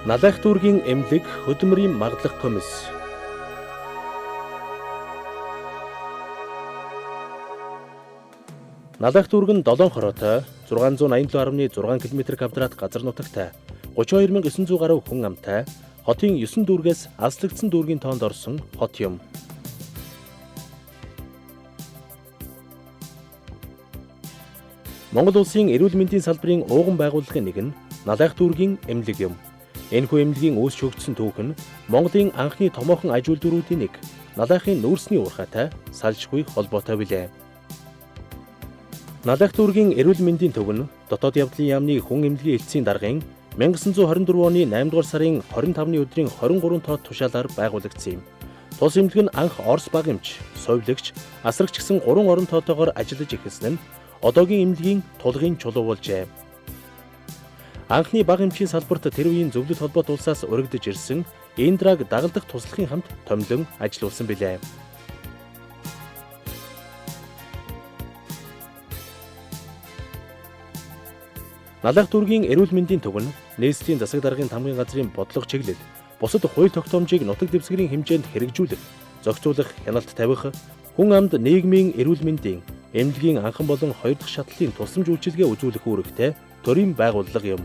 Налайх дүүргийн эмнэлэг хөдөлмөрийн магадлах комисс. Налайх дүүрэг нь 7 хороотой 687.6 км квадрат газар нутагтай 32900 гаруй хүн амтай хотын 9 дүүргээс алслагдсан дүүргийн тоонд орсон хот юм. Монгол улсын эрүүл мэндийн салбарын ууган байгууллагын нэг нь Налайх дүүргийн эмнэлэг юм. Энэхүү эмнэлгийн үүс шүүгдсэн түүх нь Монголын анхны томоохон аж үйлдвэрүүдийн нэг Налайхын нүүрсний уурхайтай салжгүй холбоотой билээ. Налайх дүүргийн эрүүл мэндийн төв нь дотоод явдлын яамны хүн эмнэлгийн элтсийн даргын 1924 оны 8 дугаар сарын 25-ны өдрийн 23 тоод тушаалаар байгуулагдсан юм. Тус эмнэлэг нь анх Орос баг эмч, сувилагч, асрагч гэсэн 3 орон тоотойгоор ажиллаж эхэлсэн нь одоогийн эмнэлгийн тулгын чулуу болжээ. Анхны баг эмчийн салбарт тэр үеийн зөвлөл холбоот улсаас урагдж ирсэн Индраг дагалдах туслахын хамт томилон ажиллуулсан билээ. Налайх дүүргийн эрүүл мэндийн төв нь нийслэлийн засаг даргын тамгын газрын бодлого чиглэл, бусад хууль тогтоомжийг нутаг дэвсгэрийн хэмжээнд хэрэгжүүлэх, зохицуулах, хяналт тавих, хүн амд нийгмийн эрүүл мэндийн, эмнэлгийн анхан болон хоёр дахь шатлалын тусламж үйлчилгээ үзүүлэх үүрэгтэй төрийн байгууллага юм.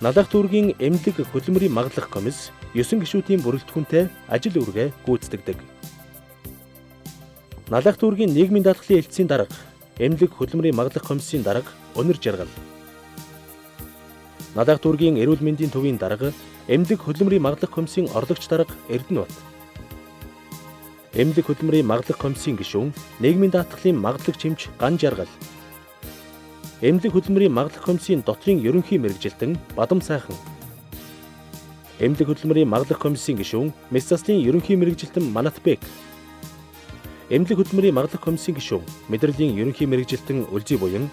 Налайх дүүргийн эмнэлэг хөдөлмөрийн магадлах комисс 9 гишүүдийн бүрэлдэхүүнтэй ажил үүргээ гүйцэтгэдэг. Налайх дүүргийн нийгмийн даатгалын элтсийн дарга, эмнэлэг хөдөлмөрийн магадлах комиссийн дарга Өнөр Жаргал. Налайх дүүргийн эрүүл мэндийн төвийн дарга, эмнэлэг хөдөлмөрийн магадлах комиссийн орлогч дарга Эрдэнэбат. Эмнэлэг хөдөлмөрийн магадлах комиссийн гишүүн, нийгмийн даатгалын магадлагч эмч Ган Жаргал. Эмнэлэг хөдөлмөрийн магадлах комиссийн дотрын ерөнхий мэргэжилтэн Бадам Сайхан. Эмнэлэг хөдөлмөрийн магадлах комиссийн гишүүн, мэс заслын ерөнхий мэргэжилтэн Манатбек. Эмнэлэг хөдөлмөрийн магадлах комиссийн гишүүн, мэдрэлийн ерөнхий мэргэжилтэн Үлзий Буян.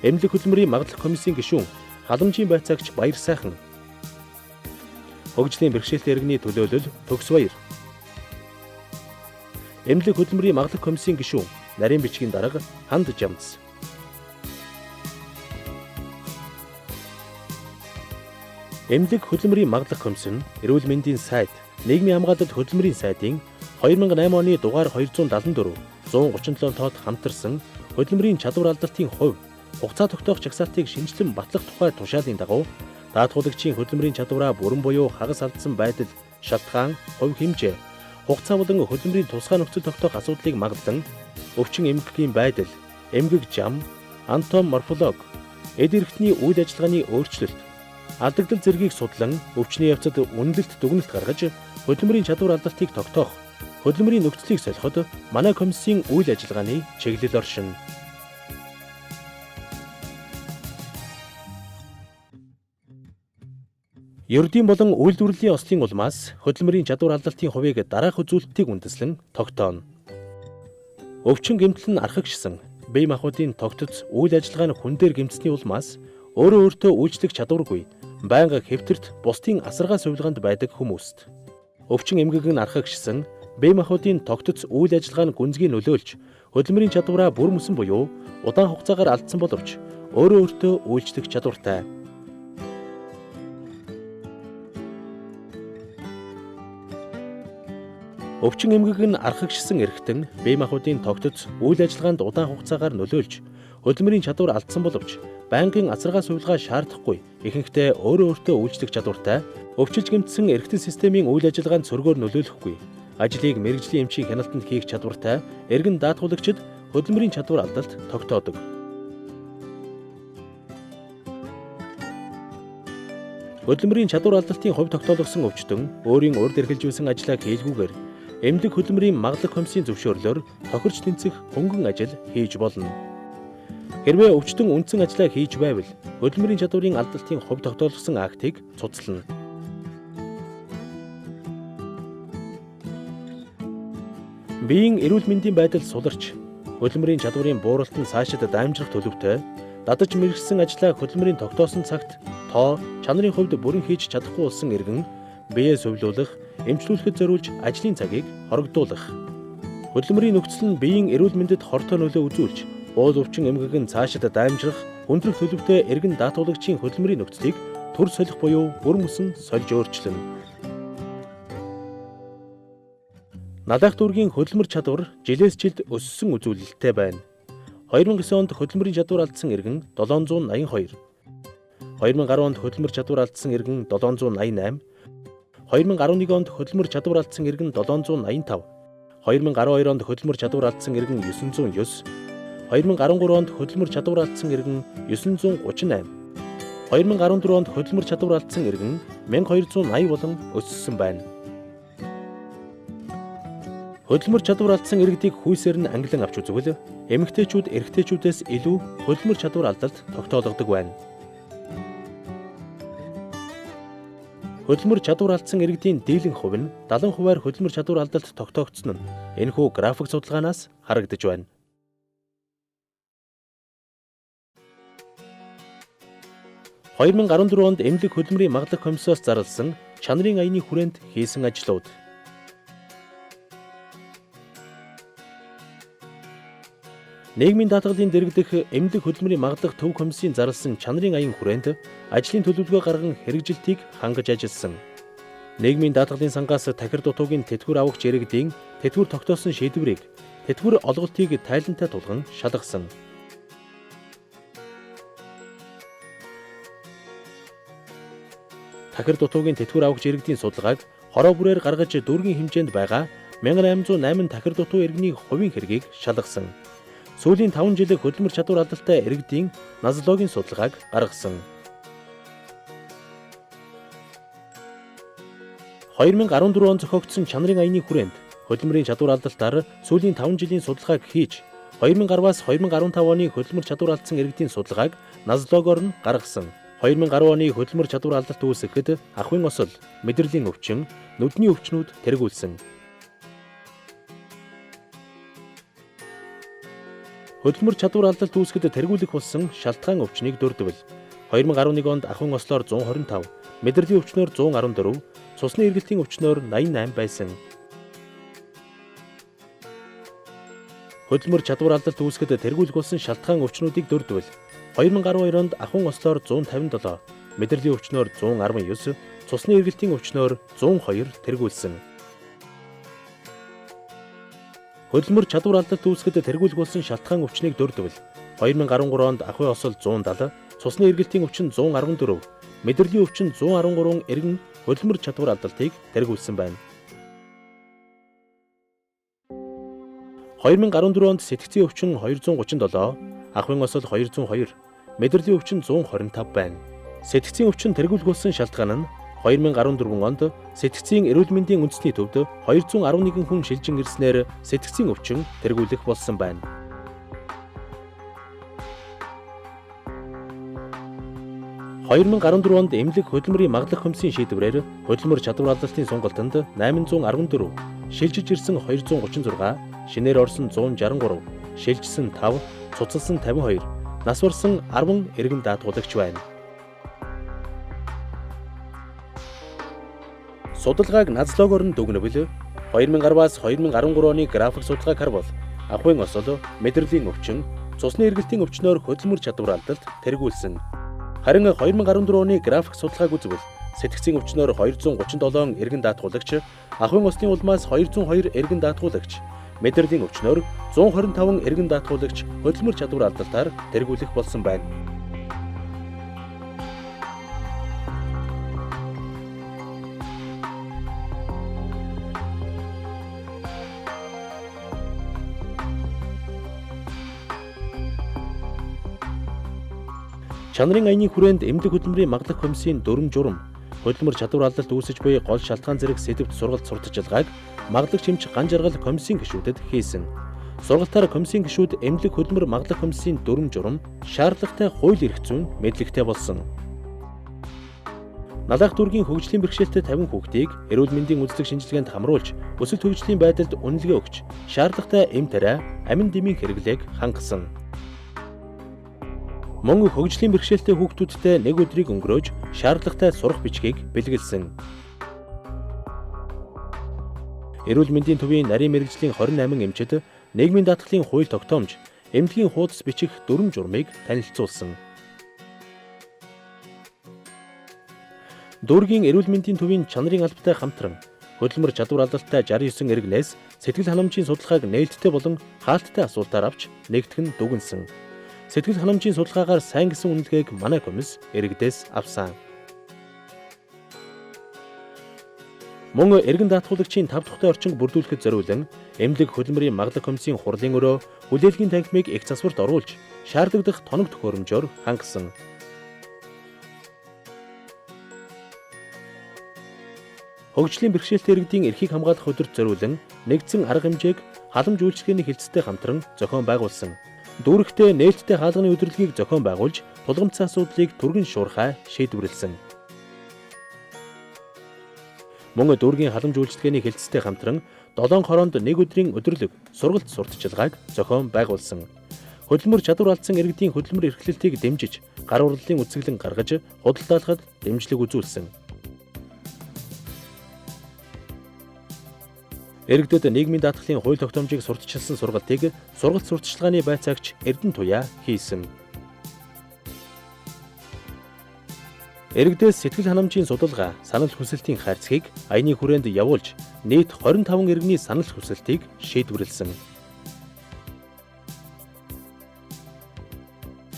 Эмнэлэг хөдөлмөрийн магадлах комиссийн гишүүн, халамжийн байцаагч Баяр Сайхан. Хөгжлийн бэрхшээлтэй иргэний төлөөлөл Төгс Баяр. Эмнэлэг хөдөлмөрийн магадлах комиссийн гишүүн, нарийн бичгийн дарга Ханд Жамц. Эмнэлэг хөдөлмөрийн магадлах комисс нь эрүүл мэндийн сайд, нийгмийн хамгаалалт хөдөлмөрийн сайдын 2008 оны дугаар 274 137 тоод хамтарсан хөдөлмөрийн чадвар алдалтын хувь, хугацаа тогтоох жагсаалтыг шинэчлэн батлах тухай тушаалын дагуу даатгуулагчийн хөдөлмөрийн чадвараа бүрэн буюу хагас алдсан байдал, шалтгаан, хувь хэмжээ, хугацаа болон хөдөлмөрийн тусгай нөхцөл тогтоох асуудлыг магадлан өвчин эмгэгийн байдал, эмгэг жам, антоморфолог, эд эрхтний үйл ажиллагааны өөрчлөлт, алдагдал зэргийг судлан өвчний явцад үнэлэлт дүгнэлт гаргаж хөдөлмөрийн чадвар алдалтыг тогтоох, хөдөлмөрийн нөхцөлийг солиход манай комиссийн үйл ажиллагааны чиглэл оршино. Ердийн болон үйлдвэрлэлийн ослын улмаас хөдөлмөрийн чадвар алдалтын хувийг дараах үзүүлэлтийг үндэслэн тогтооно. Өвчин гэмтэл нь архагшсан бие махбодын тогтоц үйл ажиллагаа нь хүн дээр гэмтсэний улмаас өөрөө өөртөө үйлчлэх чадваргүй байнга хэвтэрт бусдын асаргаа сувилгаанд байдаг хүмүүст. Өвчин эмгэг нь архагшсан бие махбодын тогтоц үйл ажиллагаа нь гүнзгий нөлөөлж хөдөлмөрийн чадвараа бүр мөсөн буюу удаан хугацаагаар алдсан боловч өөрөө өөртөө үйлчлэх чадвартай. Өвчин эмгэг нь архагшсан эрхтэн бие махбодын тогтоц үйл ажиллагаанд удаан хугацаагаар нөлөөлж хөдөлмөрийн чадвар алдсан боловч байнгын асаргаа сувилгаа шаардахгүй ихэнхдээ өөрөө өөртөө үйлчлэх чадвартай өвчилж гэмтсэн эрхтэн системийн үйл ажиллагаанд сөргөөр нөлөөлөхгүй ажлыг мэргэжлийн эмчийн хяналтанд хийх чадвартай эргэн даатгуулагчид хөдөлмөрийн чадвар алдалт тогтоодог. Хөдөлмөрийн чадвар алдалтын хувь тогтоологсон өвчтөн өөрийн урд эрхэлж байсан ажлаа хийлгүүгээр эмнэлэг хөдөлмөрийн магадлах комиссийн зөвшөөрлөөр тохирч тэнцэх хөнгөн ажил хийж болно. Хэрвээ өвчтөн үндсэн ажлаа хийж байвал хөдөлмөрийн чадварын алдалтын хувь тогтоологсон актыг цуцлана. Биеийн эрүүл мэндийн байдал суларч хөдөлмөрийн чадварын бууралт нь цаашид дамжрах төлөвтэй дадаж мэргэсэн ажлаа хөдөлмөрийн тогтоосон цагт тоо чанарын хувьд бүрэн хийж чадахгүй болсон иргэн биеэ сувилуулах, эмчлүүлэхэд зориулж ажлын цагийг хорогдуулах. Хөдөлмөрийн нөхцөл нь биеийн эрүүл мэндэд хортой нөлөө үзүүлж, Уул өвчин эмгэг нь цаашид даймжрах хүндрэх төлөвтэй эргэн даатуулагчийн хөдөлмөрийн нөхцөлийг төр солих буюу бүр мөсөн сольж өөрчилнө. Налайх дүүргийн хөдөлмөр чадвар жилээс жилд өссөн үзүүлэлттэй байна. 2009 онд хөдөлмөрийн чадвар алдсан иргэн 782, 2010 онд хөдөлмөр чадвар алдсан иргэн 788, 2011 онд хөдөлмөр чадвар алдсан иргэн 785, 2012 онд хөдөлмөр чадвар алдсан иргэн 909, 2013 онд хөдөлмөр чадвар алдсан иргэн 938, 2014 онд хөдөлмөр чадвар алдсан иргэн 1280 болон өссөн байна. Хөдөлмөр чадвар алдсан иргэдийг хүйсээр нь ангилан авч үзвэл эмэгтэйчүүд эрэгтэйчүүдээс илүү хөдөлмөр чадвар алдалт тогтоологдог байна. Хөдөлмөр чадвар алдсан иргэдийн дийлэнх хувь нь 70%-аар хөдөлмөр чадвар алдалт тогтоогдсон нь энэхүү график судалгаанаас харагдаж байна. 2014 онд эмнэлэг хөдөлмөрийн маглах комиссоос зарласан чанарын аяны хүрээнд хийсэн ажлууд. Нийгмийн даатгалын дэргэдэх эмнэлэг хөдөлмөрийн маглах төв комиссийн зарласан чанарын аян хүрээнд ажлын төлөвлөгөө гарган хэрэгжилтийг хангаж ажилласан. Нийгмийн даатгалын сангаас тахир дутуугийн тэтгэвэр авахч иргэдийн тэтгэвэр тогтоосон шийдвэрийг тэтгэвэр олголтыг тайлантай тулган шалгасан. Тахир дутуугийн тэтгэвэр авахч иргэдийн судалгааг хороо бүрээр гаргаж дүүргийн хэмжээнд байгаа 1808 тахир дутуу иргэний хувийн хэргийг шалгасан. Сүүлийн 5 жилийн хөдөлмөр чадвар алдалтай иргэдийн назлогийн судалгааг гаргасан. 2014 он зохиогдсон чанарын аяны хүрээнд хөдөлмөрийн чадвар алдалтаар сүүлийн 5 жилийн судалгааг хийж 2010-аас 2015 оны хөдөлмөр чадвар алдсан иргэдийн судалгааг назлогоор нь гаргасан. 2010 оны хөдөлмөр чадвар алдалт үүсгэхэд ахуйн осол, мэдрэлийн өвчин, нүдний өвчнүүд тэргүүлсэн. Хөдөлмөр чадвар алдалт үүсгэхэд тэргүүлэх болсон шалтгаан өвчнийг дурдвал 2011 онд ахуйн ослоор 125, мэдрэлийн өвчнөөр 114, цусны эргэлтийн өвчнөөр 88 байсан. Хөдөлмөр чадвар алдалт үүсгэхэд тэргүүлэх болсон шалтгаан өвчнүүдийг дурдвал 2012 онд ахуйн ослоор 157, мэдрэлийн өвчнөөр 119, цусны эргэлтийн өвчнөөр 102 тэргүүлсэн. Хөдөлмөр чадвар алдалт үүсгэхэд тэргүүлэх болсон шалтгаан өвчнийг дурдвал 2013 онд ахуйн осол 170, цусны эргэлтийн өвчин 114, мэдрэлийн өвчин 113 иргэн хөдөлмөр чадвар алдалтыг тэргүүлсэн байна. 2014 онд сэтгцийн өвчин 237, ахуйн осол 202, мэдрэлийн өвчин 125 байна. Сэтгцийн өвчин тэргүүлэх болсон шалтгаан нь 2014 онд сэтгцийн эрүүл мэндийн үндэсний төвд 211 хүн шилжин ирснээр сэтгцийн өвчин тэргүүлэх болсон байна. 2014 онд эмнэлэг хөдөлмөрийн маглах комиссийн шийдвэрээр хөдөлмөр чадвар алдалтын сонголтонд 814, шилжиж ирсэн 236, шинээр орсон 163, шилжсэн 5, цуцалсан 52, нас барсан 10 иргэн даатгуулагч байна. Судалгааг назлогоор нь дүгнэвэл 2010-аас 2013 оны график судалгааг харвал ахуйн осол, мэдрэлийн өвчин, цусны эргэлтийн өвчнөөр хөдөлмөр чадвар алдалт тэргүүлсэн. Харин 2014 оны график судалгааг үзвэл сэтгцийн өвчнөөр 237 иргэн даатгуулагч, ахуйн ослын улмаас 202 иргэн даатгуулагч, мэдрэлийн өвчнөөр 125 иргэн даатгуулагч хөдөлмөр чадвар алдалтаар тэргүүлэх болсон байна. Чанарын аяны хүрээнд эмнэлэг хөдөлмөрийн маглах комиссийн дүрэм журам, хөдөлмөр чадвар алдалт үүсэж буй гол шалтгаан зэрэг сэдэвт сургалт сурталчилгааг маглагч эмч ган жаргал комиссийн гишүүдэд хийсэн. Сургалтаар комиссийн гишүүд эмнэлэг хөдөлмөр маглах комиссийн дүрэм журам, шаардлагатай хууль эрх зүйн мэдлэгтэй болсон. Налайх дүүргийн хөгжлийн бэрхшээлтэй 50 хүүхдийг эрүүл мэндийн үзлэг шинжилгээнд хамруулж, өсөлт хөгжлийн байдалд үнэлгээ өгч, шаардлагатай эм тариа, амин дэмийн хэрэглээг хангасан. Мөн хөгжлийн бэрхшээлтэй хүүхдүүдтэй нэг өдрийг өнгөрөөж шаардлагатай сурах бичгийг бэлгэлсэн. Эрүүл мэндийн төвийн нарийн мэргэжлийн 28 эмчид нийгмийн даатгалын хууль тогтоомж, эмнэлгийн хуудас бичих дүрэм журмыг танилцуулсан. Дүүргийн эрүүл мэндийн төвийн чанарын албатай хамтран хөдөлмөр чадвар алдалтай 69 иргэнээс сэтгэл ханамжийн судалгааг нээлттэй болон хаалттай асуултаар авч нэгтгэх нь дүгнэсэн. Сэтгэл ханамжийн судалгаагаар сайн гэсэн үнэлгээг манай комисс иргэдээс авсан. Мөн эргэн даатгуулагчийн 5 дахь орчинг бүрдүүлэхэд зориулан эмнэлэг хөдөлмөрийн маглах комиссийн хурлын өрөө хүлээлгийн танхимыг их засварт оруулж шаардлагадах тоног төхөөрөмжөөр хангасан. Хөгжлийн бэрхшээлтэй иргэдийн эрхийг хамгаалах өдөрт зориулан нэгдсэн арга хэмжээг халамж үйлчилгээний хэлтстэй хамтран зохион байгуулсан. Дүүрэгтээ нээлттэй хаалганы удирдлагыг зохион байгуулж тулгамдсан асуудлыг түргэн шуурхай шийдвэрлэсэн. Мөн дүүргийн халамж үйлчилгээний хэлтстэй хамтран 7 хороонд нэг өдрийн өдөрлөг сургалт сурталчилгааг зохион байгуулсан. Хөдөлмөр чадвар алдсан иргэдийн хөдөлмөр эрхлэлтийг дэмжиж, гар урлалын үзэсгэлэн гаргаж, худалдаалахад дэмжлэг үзүүлсэн. Иргэдэд нийгмийн даатгалын хууль тогтоомжийг сурталчилсан сургалтыг сургалт сурталчилгааны байцаагч Эрдэнэ Туяа хийсэн. Иргэдээс сэтгэл ханамжийн судалгаа, санал хүсэлтийн хайрцгийг аяны хүрээнд явуулж, нийт 25 иргэний санал хүсэлтийг шийдвэрлэсэн.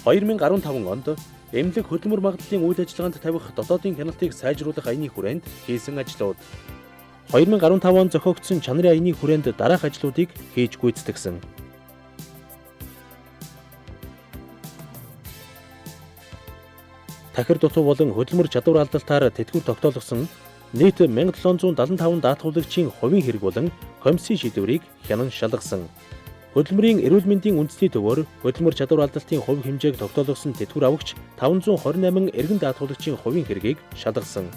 2015 онд эмнэлэг хөдөлмөр магадлалын үйл ажиллагаанд тавих дотоодын хяналтыг сайжруулах аяны хүрээнд хийсэн ажлууд. 2015 он зохиогдсон чанарын аяны хүрээнд дараах ажлуудыг хийж гүйцэтгэсэн. Тахир дутуу болон хөдөлмөр чадвар алдалтаар тэтгэвэр тогтоолгосон нийт 1775 даатгуулагчийн хувийн хэрэг болон комиссийн шийдвэрийг хянан шалгасан. Хөдөлмөрийн эрүүл мэндийн үндэсний төвөөр хөдөлмөр чадвар алдалтын хувь хэмжээг тогтоолгосон тэтгэвэр авагч 528 эргэн даатгуулагчийн хувийн хэргийг шалгасан.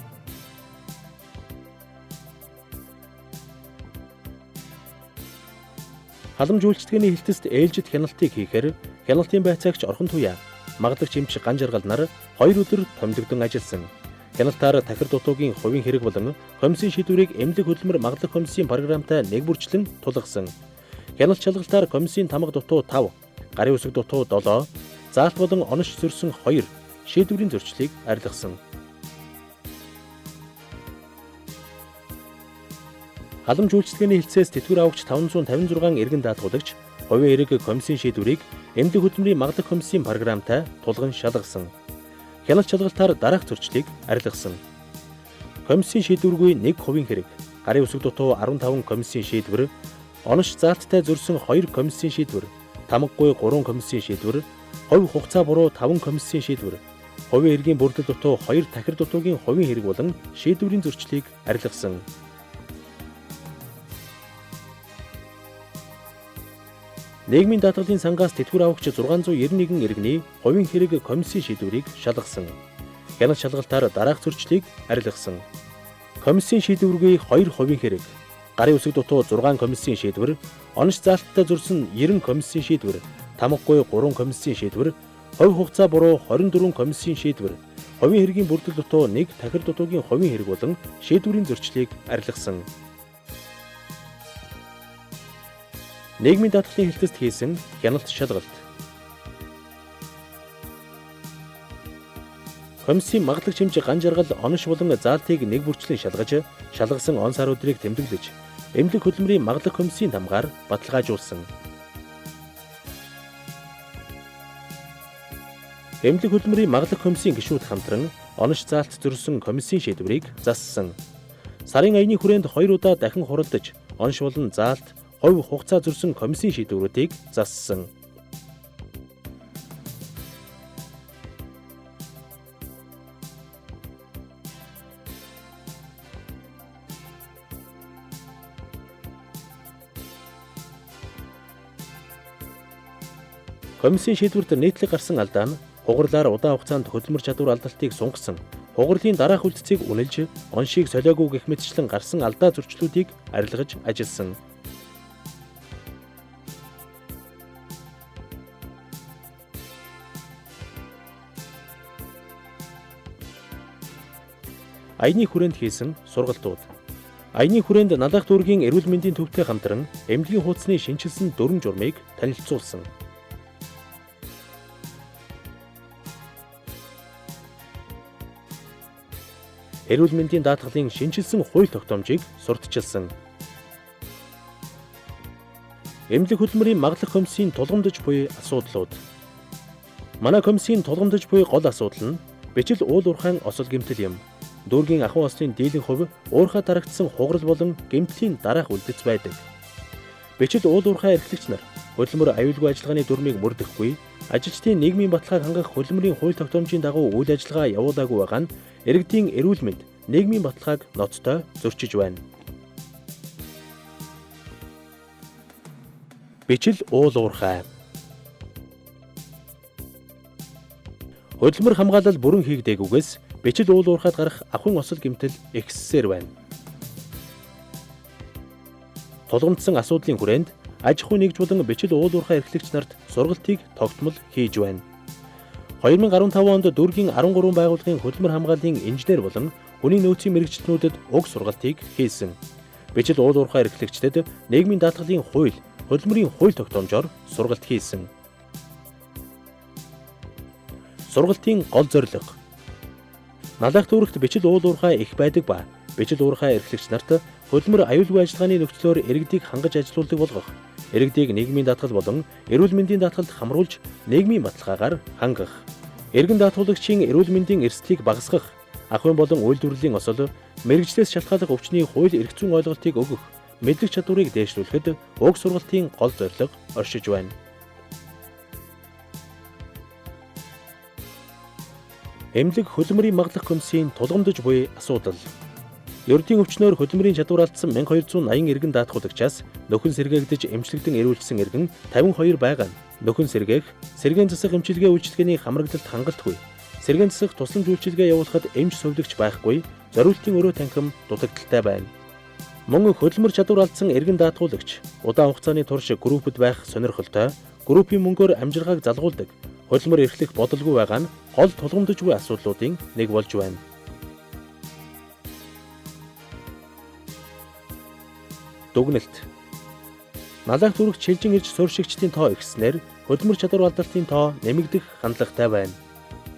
Халамж үйлчилгээний хэлтэст ээлжит хяналтыг хийхээр хяналтын байцаагч Орхон Туяа, магадлагч эмч Ган Жаргал нар 2 өдөр томилогдон ажилласан. Хяналтаар тахир дутуугийн хувийн хэрэг болон комиссийн шийдвэрийг эмнэлэг хөдөлмөр магадлах комиссийн програмтай нэг бүрчлэн тулгасан. Хяналт шалгалтаар комиссийн тамга дутуу 5, гарын үсэг дутуу 7, заалт болон онош зөрсөн 2 шийдвэрийн зөрчлийг арилгасан. Халамж үйлчилгээний хэлтсээс тэтгэвэр авагч 556 эргэн даатгуулагч хувийн хэрэг комиссийн шийдвэрийг эмнэлэг хөдөлмөрийн магадлах комиссийн програмтай тулган шалгасан. Хяналт шалгалтаар дараах зөрчлийг арилгасан. Комиссийн шийдвэргүй 1 хувийн хэрэг, гарын үсэг дутуу 15 комиссийн шийдвэр, онош заалттай зөрсөн 2 комиссийн шийдвэр, тамгагүй 3 комиссийн шийдвэр, хувь хугацаа буруу 5 комиссийн шийдвэр, хувийн хэргийн бүрдэл дутуу 2 тахир дутуугийн хувийн хэрэг болон шийдвэрийн зөрчлийг арилгасан. Нийгмийн даатгалын сангаас тэтгэвэр авагч 691 иргэний хувийн хэрэг комиссийн шийдвэрийг шалгасан. Хяналт шалгалтаар дараах зөрчлийг арилгасан. Комиссийн шийдвэргүй 2 хувийн хэрэг, гарын үсэг дутуу 6 комиссийн шийдвэр, онош заалттай зөрсөн 90 комиссийн шийдвэр, тамгагүй 3 комиссийн шийдвэр, хувь хугацаа буруу 24 комиссийн шийдвэр, хувийн хэргийн бүрдэл дутуу 1 тахир дутуугийн хувийн хэрэг болон шийдвэрийн зөрчлийг арилгасан. Нийгмийн даатгалын хэлтэст хийсэн хяналт шалгалт. Комиссийн магадлаг хэмж Ган Жаргал онош болон заалтыг нэг бүрчлэн шалгаж, шалгасан он сар өдрийг тэмдэглэж, эмнэлэг хөдөлмөрийн магадлах комиссийн тамгаар баталгаажуулсан. Эмнэлэг хөдөлмөрийн магадлах комиссийн гишүүд хамтран онош заалт зөрсөн комиссийн шийдвэрийг зассан. Сарын аяны хүрээнд 2 удаа дахин хуралдаж, онош болон заалт хувь хугацаа зөрсөн комиссийн шийдвэрүүдийг зассан. Комиссийн шийдвэрт нийтлэг гарсан алдаа нь хугарлаар удаан хугацаанд хөдөлмөр чадвар алдалтыг сунгасан, хугарлын дараах үлдцийг үнэлж, оншийг солиогүй гэх мэтчлэн гарсан алдаа зөрчлүүдийг арилгаж ажилласан. Аяны хүрээнд хийсэн сургалтууд. Аяны хүрээнд Налах дүүргийн эрүүл мэндийн төвтэй хамтран эмнэлгийн хуудасны шинэчилсэн дүрэм журмыг танилцуулсан. эрүүл мэндийн даатгалын шинэчилсэн хууль тогтоомжийг сурталчилсан. Эмнэлэг хөдөлмөрийн маглах комиссийн тулгамдж буй асуудлууд. Манай комиссийн тулгамдж буй гол асуудал нь бичил уул уурхайн осол гэмтэл юм. Дүүргийн ахуй ослын дийлэн хувь уурхай дарагдсан хугарал болон гэмтлийн дараах үлдэц байдаг. Бичил уул уурхай эрхлэгч нар хөдөлмөр аюулгүй ажиллагааны дүрмийг мөрдөхгүй, ажилчдын нийгмийн баталгааг хангах хөдөлмөрийн хууль тогтоомжийн дагуу үйл ажиллагаа явуулаагүй байгаа нь иргэдийн эрүүл мэнд, нийгмийн баталгааг ноцтой зөрчиж байна. Бичил уул уурхай. Хөдөлмөр хамгаалал бүрэн хийгдээгүйгээс бичил уул уурхайд гарах ахуйн осол гэмтэл ихссээр байна. Тулгамдсан асуудлын хүрээнд аж ахуй нэгж болон бичил уул уурхай эрхлэгч нарт сургалтыг тогтмол хийж байна. 2015 онд дүүргийн 13 байгууллагын хөдөлмөр хамгааллын инженер болон хүний нөөцийн мэргэжилтнүүдэд уг сургалтыг хийсэн. Бичил уул уурхай эрхлэгчдэд нийгмийн даатгалын хууль, хөдөлмөрийн хууль тогтоомжоор сургалт хийсэн. Сургалтын гол зорилго. Налайх дүүрэгт бичил уул уурхай их байдаг ба бичил уурхай эрхлэгч нарт хөдөлмөр аюулгүй ажиллагааны нөхцлөөр иргэдийг хангаж ажилуулдаг болгох, иргэдийг нийгмийн даатгал болон эрүүл мэндийн даатгалд хамруулж нийгмийн баталгаагаар хангах, эргэн даатгуулагчийн эрүүл мэндийн эрсдлийг багасгах, ахуйн болон үйлдвэрлэлийн осол, мэргэжлээс шалтгааллах өвчний хууль эрх зүйн ойлголтыг өгөх, мэдлэг чадварыг дээшлүүлэхэд уг сургалтын гол зорилго оршиж байна. Эмнэлэг хөдөлмөрийн маглах комиссийн тулгамдж буй асуудал. Ердийн өвчнөөр хөдөлмөрийн чадвар алдсан 1280 иргэн даатгуулагчаас нөхөн сэргээгдэж эмчлэгдэн эрүүлсэн иргэн 52 байгаа нь нөхөн сэргээх, сэргээн засах эмчилгээ үйлчилгээний хамрагдалт хангалтгүй, сэргээн засах тусламж үйлчилгээ явуулахад эмч сувилагч байхгүй, зориултын өрөө танхим дутагдaltaй байна. Мөн хөдөлмөр чадвар алдсан иргэн даатгуулагч удаан хугацааны турш группэд байх сонирхолтой, группийн мөнгөөр амжиргааг залгуулдаг, хөдөлмөр эрхлэх бодолгүй байгаа нь гол тулгамдж буй асуудлуудын нэг болж байна. Дүгнэлт. Налайх дүүрэгт шилжин ирж суурьшигчдийн тоо ихснээр хөдөлмөр чадвар алдалтын тоо нэмэгдэх хандлагатай байна.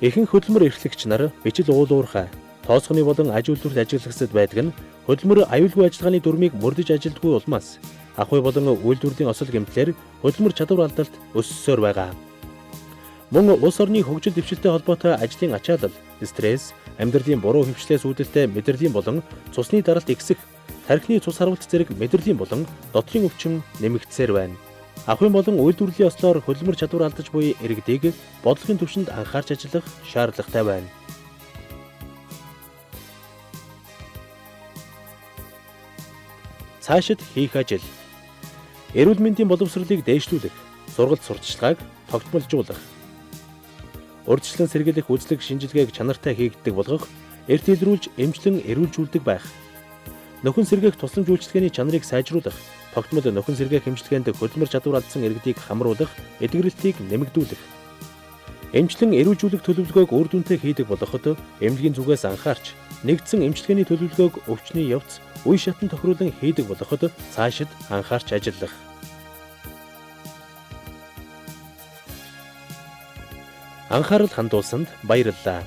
Ихэнх хөдөлмөр эрхлэгч нар бичил уул уурхай, тооцооны болон аж үйлдвэрт ажиглагсад байдаг нь хөдөлмөр аюулгүй ажиллагааны дүрмийг мөрдөж ажилдгүй улмаас ахуй болон үйлдвэрлэлийн осол гэмтлэр хөдөлмөр чадвар алдалт өссөөр байгаа. Мөн улс орны хөгжил дэвшилтэй холбоотой ажлын ачаалал, стресс, амьдралын буруу хөвчлээс үүдэлтэй мэдрэлийн болон цусны даралт ихсэх, тархины цус харуулт зэрэг мэдрэлийн болон дотрын өвчин нэмэгдсээр байна. Ахуйн болон үйлдвэрлэлийн ослоор хөдөлмөр чадвар алдаж буй иргэдийг бодлогын түвшинд анхаарч ажиллах шаардлагатай байна. Цаашид хийх ажил. Эрүүл мэндийн боловсролыг дээшлүүлэх, сургалт сурталчилгааг тогтмолжуулах, урьдчилан сэргийлэх үзлэг шинжилгээг чанартай хийгддэг болгох, эрт илрүүлж эмчлэн эрүүлжүүлдэг байх, нөхөн сэргээх тусламж үйлчилгээний чанарыг сайжруулах, тогтмол нөхөн сэргээх эмчилгээнд хөдөлмөр чадвар алдсан иргэдийг хамруулах, эдгэрэлтийг нэмэгдүүлэх, эмчлэн эрүүлжүүлэх төлөвлөгөөг үр дүнтэй хийдэг болгоход эмнэлгийн зүгээс анхаарч, нэгдсэн эмчилгээний төлөвлөгөөг өвчний явц үе шатан тохируулан хийдэг болгоход цаашид анхаарч ажиллах. Анхаарал хандуулсанд баярлалаа.